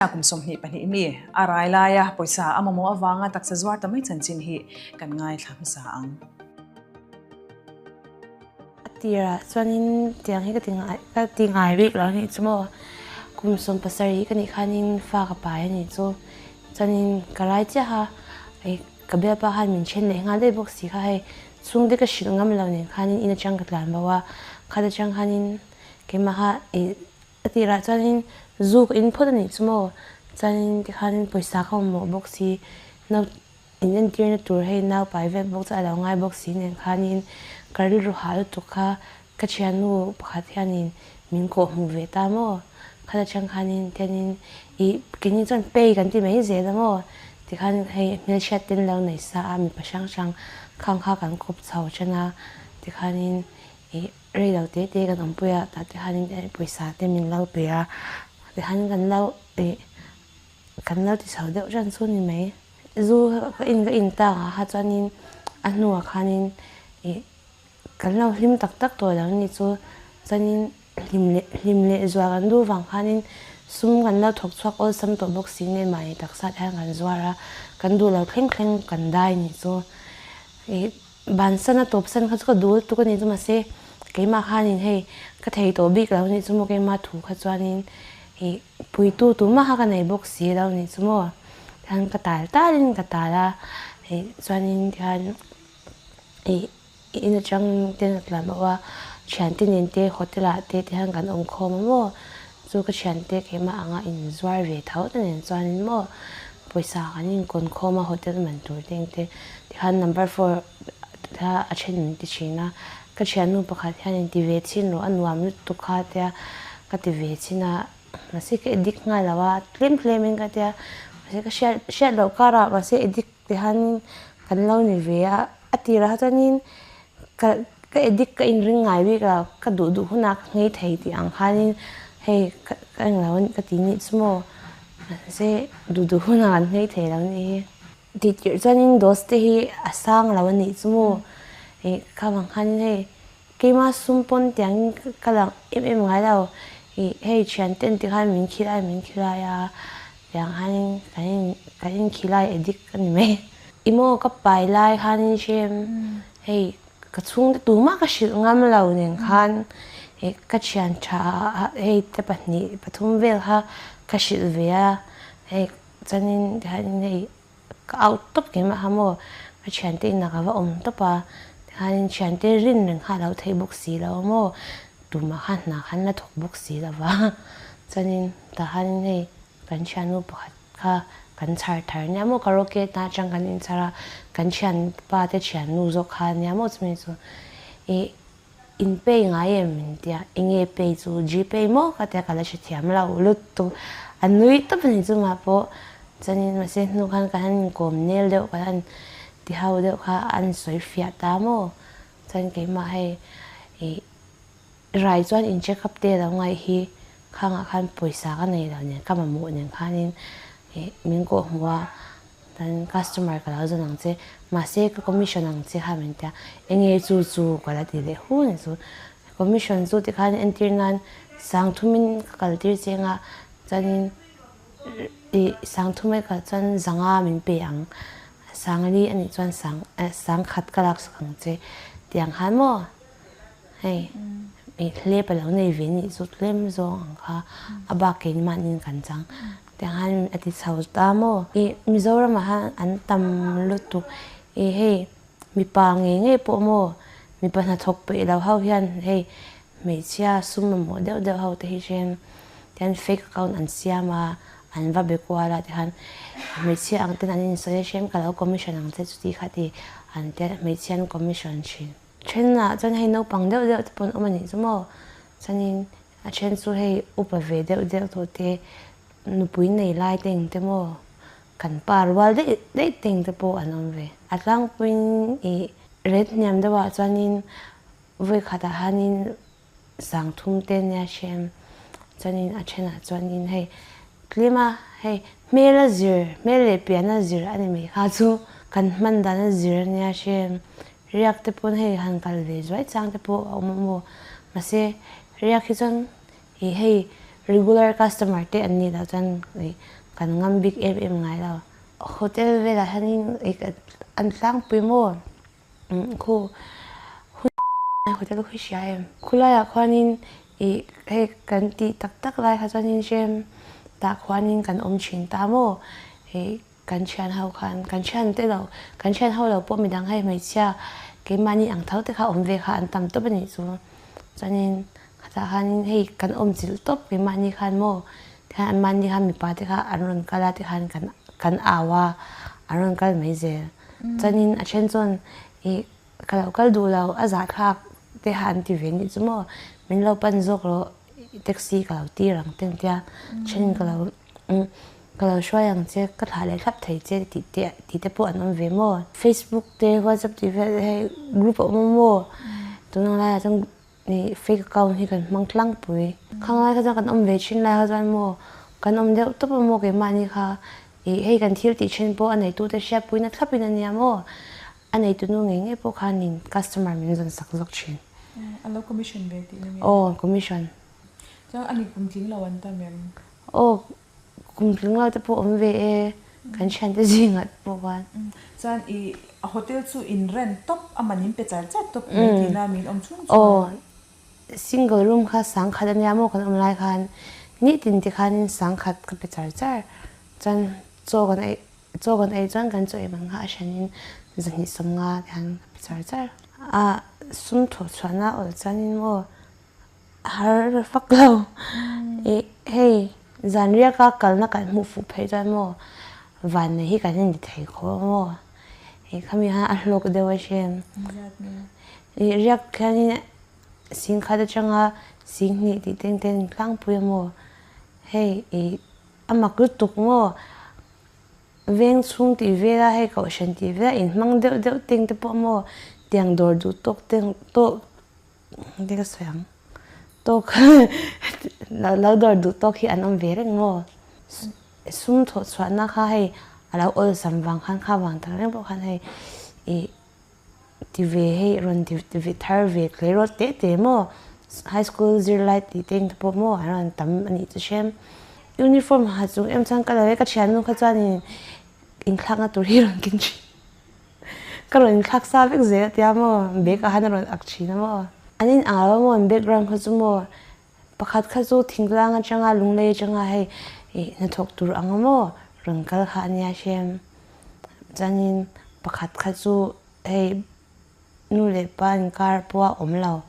Kum 22 mi a rai laia pawisa a mamawh avanga taksa zuar ta mai chanchin hi kan ngaithla hmasa ang. A tirah chuanin tiang hi ka ti ngai ka ti ngai bik lo anih chu maw kum 70 ka nih khanin fa ka pai anih chu chuanin ka rai chiaha ih ka bialpa khan min then leh nghal daih bawk si kha hei chhungte ka hrilh ngam lo nen khanin in atang ka tlan bo a khat atang khanin keimaha ih A tirah chuanin zu ka in phawt a nih chu maw? Chuanin tikhanin pawisa ka mamawh bawk si, nau in entirna tur hei nau pai vek bawk chu a lo ngai bawk si nen khanin ka rilru hah lutuk kha ka thiannu pakhat hianin min kawh hmuh ve ta maw? Khat atang khanin tianin ih keini chuan pay kan ti mai zel a maw? Tikhan hei hmelhriat ten lo nei sa a mipa hrang hrang khang kha kan kawp chho then a tikhanin ih Rei lo te te kan awmpui a, tah te hianin pawisa te min lo pe a, tihian kan lo ih kan lo ti chho deuh ran chu ni mai. Zu ka in ka in tak ah kha chuanin a hnuah khanin ih kan lo hlim tak tak tawh lo ni chu chuanin hlim leh hlim leh zual kan duh vang khanin sum kan lo thawk chhuak awlsam tawh bawk si nge mahni taksa te hian kan zuar a, kan duh lo thleng thleng kan dai ni chu ih. Bansan a tawp san kha chu ka duh lutuk a ni chu mahse keimah khanin hei ka thei tawh bik lo a nih chu maw keimah thu kha chuanin ih puitu tumah kha ka nei bawk si lo a nih chu maw tihian ka tal talin ka tal a ih chuanin tihian ih in atang ten ka tlan bawk a thiante nen te hotel ah te tihian kan awm khawm a maw chu ka thiante keimah anga inzuar ve tho te nen chuanin maw. Pawisa kan inkawn khawm a hotel man tur te engte tikhan number four kha a then min ti thin a, ka thiannu pakhat hian in ti ve chhin rawh a nuam lutuk kha tia ka ti ve chhin a, mahse ka edit nghal lo a tlem tlem in ka tia mahse ka hriat hriat loh karah mahse edit ti hian kan lo ni ve a, a tirah kha chuanin ka ka edit ka inring ngai bik lo ka duh duh hunah ka nghei thei tih ang khanin hei ka englo ka ti nih chu maw. Mahse duh duh hunah an nghei thei lo nih hi. Tih tirh chuanin dose te hi a sang lo a nih chu maw? Ih kha vang khanin hei keima sum pawn tiangin ka lang em em ngai lo. Ih hei thian ten tikhan min khilai min khilai a tiang khanin kan in kan inkhilai addict a ni mai. I maw ka pai lai khanin hrem hei ka chhungte tumah ka hrilh ngam lo nen khan ih ka thian tha hei te pahnih pathum vel kha ka hrilh ve a hei chuanin tihianin hei ka out tawp keimah kha maw ka thiante inah ka va awm tawp a tihianin thiante rin reng kha a lo theih bawk si lo a maw tumah kha hna khan la thawk bawk si lo va chuanin tah hianin hei kan thiannu pakhat Kha kan chhar thar nia maw karaoke tan atang kan inchhar a, kan thianpa te thiannu zawk kha nia maw chumi chu ih in pay ngai em min tia enge pay chu gpay maw ka tia ka la hrethiam lo lutuk a nui tawp a ni chungah pawh chuanin mahse hnu khan kan han inkawm nel deuh kan han ti ho deuh kha an sawi fiah ta maw chuan keimah hei ih Rai chuan in check up te lo ngaih hi khangah khan pawisa ka nei lo nen ka mamawh nen khanin ih min kawh hmuh a chuan customer ka lo zawn ang che mahse ka commission ang che kha min tia enge chu chu ka la ti leh hu ni chu commission chu tikhan entir nan sangthumin ka kal tir cheng a chuanin ih sangthum ai kal chuan zanga min pe ang sangli anih chuan sang sangkhat ka laksak ang che tiang khan maw. Hei i hlep a lo nei ve nih chu tlem zawng ang kha a bak keimahni kan chang tiang hian a ti chho ta maw. I Mizoram ah hian an tam lutuk i hei mipa ngei ngei pawh maw mipa hnathawk peih lo ho hian hei hmeichhia sum mamawh deuh deuh ho te hi hrem tian fake account an siam a an va be kual a tikhan hmeichhia ang ten an insawi a hrem ka lo commission ang che chuti kha ti an tia hmeichhia an commission thin. Thenah chuan hei naupang deuh deuh te pawh an awm a nih chu maw? Chuanin a then chu hei upa ve deuh deuh tawh te, nupui nei lai te eng te maw? Kan pa rual daih daih te eng te pawh an awm ve. A tlangpuiin ih ret hniam deuhah chuanin vawi khatah hianin sangthum te nia hrem chuanin a thenah chuanin hei tlem a hei hmel a zir hmel leh pian a zir a ni mai kha chu kan hman dan a zir a nia hrem riak te pawn hei han kal ve zuai chang te pawh a awm a maw mahse riak hi chuan ih hei. Regular customer te an nih loh chuan kan ngam bik em em ngai lo. Hotel velah hianin an tlangpui maw khu hotel khu hria em. Khulaiah khuanin ih hei kan tih tak tak lai kha chuanin hrem tah khuanin kan awm thin ta maw ih kan thian ho khan kan thian te lo kan thian ho lo pawh midang hei hmeichhia keimahni ang tho te kha awm ve kha an tam tawp a nih chu chuanin khatah khanin hei kan awm chilh tawp keimahni khan maw tikhan anmahni khan mipa te kha an rawn kal a tikhan kan kan au a an rawn kal mai zel chuanin a then chuan ih ka lo kal duh lo a zahthlak te kha an ti ve nih chu maw min lo pan zawk rawh taxi ka lo tir ang te an tia thenin ka lo Ka lo hruai ang che, ka thlah leh thlap thei che tih te tih te pawh an awm ve maw? Facebook te WhatsApp tih vel hei group a awm a maw? Tun ang laiah chuan ih fake account hi kan hmang tlangpui. Khang lai kha chuan kan awm ve thin lai kha chuan maw kan awm deuh tawp a maw keimahni kha ih hei kan thil tih thin pawh a neitute hriatpuina thlapin a nia maw? A neitunu ngei ngei pawh khanin customer min zawn sak zawk thin. A lo commission ve tihna nge? Aw commission. Chuan a ni kum tling lo an tam em? Aw, kum tling lo te pawh awm ve e, kan thiante zingah te pawh khan. Chuan i hotel chu in rent tawp a man in pe char char tawp mai tihna min awm chhung chhung. Aw, single room kha sangkhat a nia maw kan awm lai khan nitin tikhanin sangkhat ka pe char char. Chuan chaw kan ei chaw kan ei chuan kan chaw ei man kha a hranin zahnih sawmnga tikhan ka pe char char. A sum thawh chhuahna awl chuanin maw Har fak lo. I hei zan riaka kalna kan hmuh fuh phei chuan maw van nei hi kan in ti thei khawp a maw. I khami khan a hlawk deuh a hrem. I riak khianin sing khat atanga sing hnih tih teng ten tlangpui a maw. Hei i a mak lutuk maw. Veng chhung tih vela hei kohhran tih vela inhmang deuh deuh teng te pawh maw tiang dawr duh tawk teng tawk. Engtin ka sawi ang? Tawk lo dawr duh tawk hi an awm ve reng maw? Sum thawh chhuahna kha hei a lo awlsam vang khan kha vang tak reng pawh khan hei ih ti ve hei rawn ti ve thar ve tleirawl teh teh maw? High school zirlai tih te engte pawh maw an rawn tam a nih chu hrem. Uniform ha chung em chuan ka lo e ka thiannu kha chuanin inthlakna tur hi rawn keng thin. Ka rawn inthlak sa vek zel a tia maw, bag ah han a rawn ak thin a maw. An in ang lo maw an background kha chu maw, pakhat kha chu thingtlang atanga lunglei atanga hei ih hnathawk tur ang a maw rawn kal kha a nia hrem. Chuanin pakhat kha chu hei nu leh pa inkar pawh a awm lo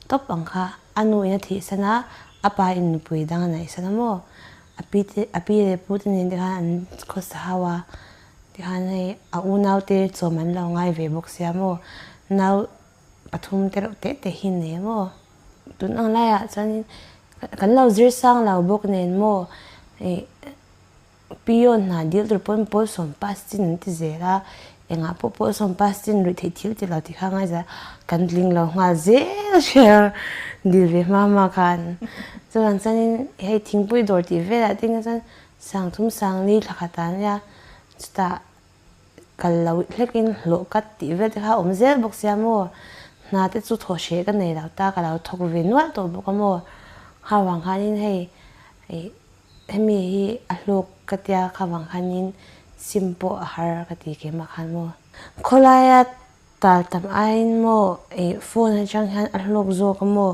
tawp ang kha, a nu in a thih san a, a pa in nupui dang a neih san a maw, a pi te a pi leh pu te nen te khan an khawsa hau a. Tikhan hei a unaute chawm an lo ngai ve bawk sia maw, nau pathum te reuh teh teh hi nei maw. Tun ang laiah chuanin kan lo zir sang lo bawk nen maw ih peon hna dil tur pawn pawl sawm pass chin an ti zel a, engah pawh pawl sawm pass chin ruih theih thil ti lo tih kha ngaizah kan tling lo nghal zel hrel dil ve hma hma khan. Chuvang chuanin hei thingpui dawr tih velah te hian chuan Sangthum Sangli thla khat ah nia chutah kal lo hlekin hlawh kat tih vel te kha a awm zel bawk sia maw, hna te chu thawh hreh ka nei lo ta ka lo thawk ve nual tawh bawk a maw, kha vang khanin hei ih hemi hi a hlawk ka tia kha vang khanin sim pawh a har ka ti keimah khan maw. Khawlaia tal tam aiin maw ih phone atang hian a hlawk zawk a maw,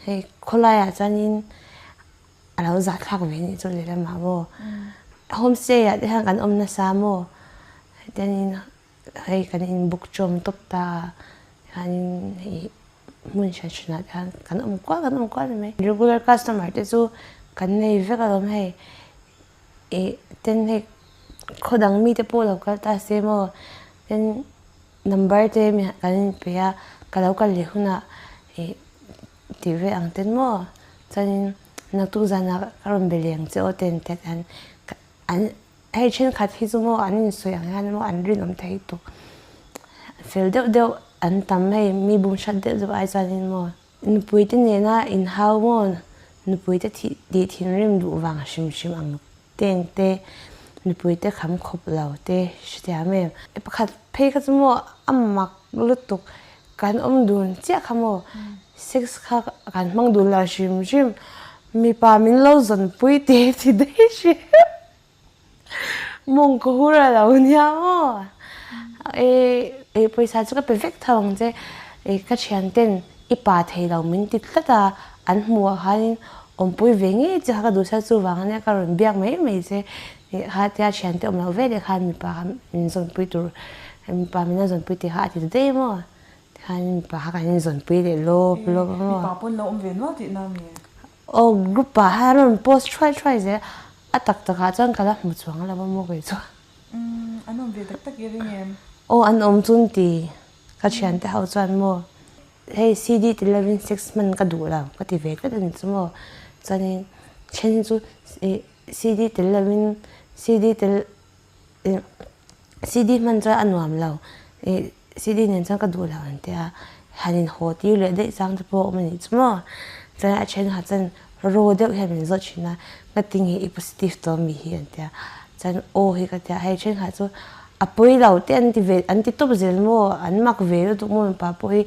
hei khawlaiah chuanin A lo zahthlak ve nih chu lehlamah maw homestay ah te hian kan awm nasa maw hetiangin hei kan in book chawm tawp ta a hianin hei hmun hran hran ah te hian kan awm kual kan awm kual ni mai. Regular customer te chu kan nei vek alawm hei ih ten hei khaw dang mi te pawh lo kal ta se maw ten number te kan in pe a ka lo kal leh hunah ih Tih ve ang ten maw? Chuanin naktuk zanah ka rawn be leng che aw ten te hian an hei thenkhat hi chu maw an insawi ang hian maw an rinawm thei tuk. Fel deuh deuh an tam hei mi bum hrat deuh deuh ai chuanin maw nupui te nena inhau maw nupui te thih tih thinrim duh vang hrim hrim ang teng te nupui te kham khawp lo te hrethiam em. Pakhat phei kha chu maw a mak lutuk Kan awm dun chiah kha maw? Sex kha kan hmang dun lo hrim hrim. Mipa min lo zawnpui teh ti daih hre. Mawng ka hur a lo nia maw. E pawisa chu ka pe vek tho ang che. E ka thian ten i pa thei lo min ti tlat a, an hmuh ah khanin awmpui ve ngei che kha ka duh sia chuvang ania ka rawn biak mai mai che. Kha tia thian te awm loh ve leh khan mipa kha min zawnpui tur mipa min lo zawnpui tih kha a ti ta daih maw. Tikhan mipa kha kan inzawnpui leh lawp lawp a maw. Mipa pawn lo awm ve nual tihna mi? Aw group ah hian rawn post thuai thuai zel a tak tak ah chuan ka la hmu chuang lo a maw kei chuan. Umm an awm ve tak tak i ring em? Aw an awm chun ti ka thian te ho chuan maw hei CD ti lovin sex hman ka duh lo ka ti ve tlat a ni chu maw chuanin then chu ih CD tel lovin CD tel CD hman chuan a nuam lo, ih CD nen chuan ka duh lo an tia, han in haw tir leh daih chang te pawh a awm a nih chu maw. Chuan a thenkhat chuan raw deuh hian min zawt thin a, ngatinge hi i positive tawh mi hi an tia, chuan aw hi ka tia, hei thenkhat chu a pawi lo te an ti ve an ti tawp zel maw, an mak ve lutuk maw mipa pawh hi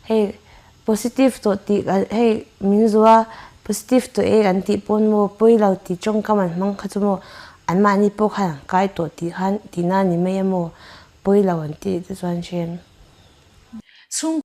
hei Positive tawh tih hei min zu a, positive tawh e kan tih pawn maw pawi lo tih tawngkam an hmang kha chu maw anmahni pawh khan an kai tawh tih khan tihna a ni mai a maw pawi lo an tih te chuan hrem. Chhung.